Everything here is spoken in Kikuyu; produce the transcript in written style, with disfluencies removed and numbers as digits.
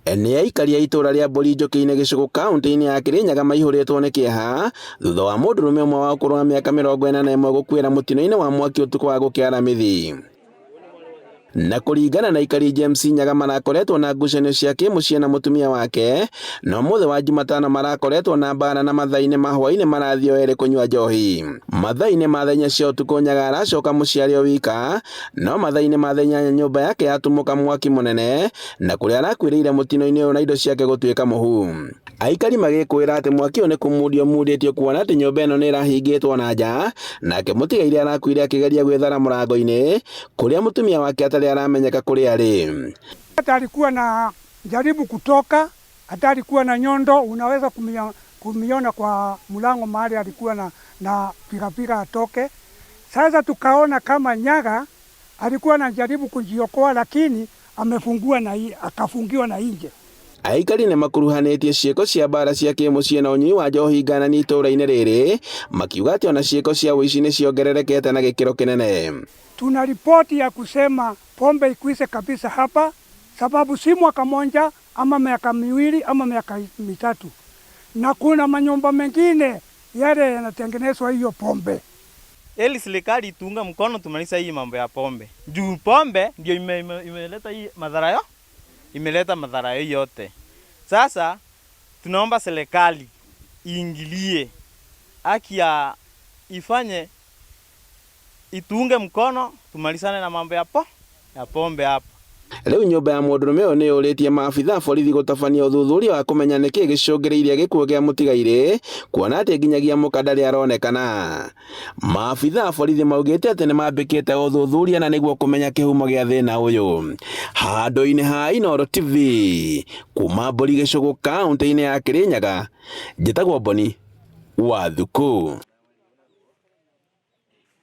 Nĩ aikari a itũũra rĩa Mbũri Njũkĩ-inĩ Gĩcũgũ kaũntĩ-inĩ ya Kĩrĩnyaga maihũrĩtwo nĩ kĩeha thutha wa mũndũrũme ũmwe wa ũkũrũ wa mĩaka 41 gũkuĩra mũtino-inĩ wa mwaki ũtukũ wa gũkĩa Aramithi. Na kũringana na aikari James Nyaga marakoretwo na ngucanio cia kĩmũciĩ na mũtumia wake na ũmũthĩ wa Jumatano marakoretwo na mbara na mathaa-inĩ ma hwaĩ-inĩ marathiĩ o erĩ kũnyua njohi. Mathaa-inĩ ma thaa 4 cia ũtukũ Nyaga aracoka mũciĩ arĩ o wika no mathaa-inĩ ma thaa 8 nyũmba yake yatumũka mwaki mũnene na kũrĩa arakuĩrĩire mũtino-inĩ ũyũ na indo ciake gũtuĩka mũhu. Aikari magĩkũĩra atĩ mwaki ũyũ nĩ kũmundio mundĩtio kuona atĩ nyũmba ĩno nĩ ĩrahingĩtwo na nja, nake mũtigairĩ arakuire akĩgeria gwĩthara mũrango-inĩ kũrĩa mũtumia wake atarĩ aramenyeka kũrĩa arĩ. Hata alikuwa na jaribu kutoka, hata alikuwa na nyondo, unaweza kumiona kwa mlango mahali alikuwa na pigapiga atoke. Sasa tukaona kama Nyaga alikuwa anajaribu kujiokoa, lakini amefungua na akafungiwa na nje. Aikari nĩ makuruhanĩtie ciĩko cia mbara cia kĩmũciĩ na ũnyui wa njohi nganani itũũra-inĩ rĩrĩ, makiuga atĩ ona ciĩko cia ũici nĩ ciongererekete na gĩkĩro kĩnene. Tuna ripoti ya kusema pombe ikwishe kabisa hapa, sababu si mwaka moja ama miaka 2 ama miaka 3, na kuna manyumba mengine yale yanatengenezwa hiyo pombe. Ili serikali ituunge mkono tumalize hii mambo ya pombe. Juu pombe ndio imeleta hii madhara yo, imeleta madhara yote. Sasa tunaomba serikali iingilie, haki ya ifanye, ituunge mkono tumalizane na mambo ya pombe hapa. Rĩu nyũmba ya mũndũrũme ũyũ nĩ yũrĩtie maabitha a borithi gũtabania ũthuthuria wa kũmenya nĩkĩ gĩcũngĩrĩirie gĩkuũ kĩa mũtigairĩ kuona atĩ nginyagia mũka ndarĩ aronekana. Maabitha a borithi maugĩte atĩ nĩ mambĩkĩte ũthuthuria na nĩguo kũmenya kĩhumo gĩa thĩna ũyũ. Handũ-inĩ ha Inooro TV kuma Mbũri Gĩcũgũ kaũntĩ-inĩ ya Kĩrĩnyaga, njĩtagwo Boni wa Thuku.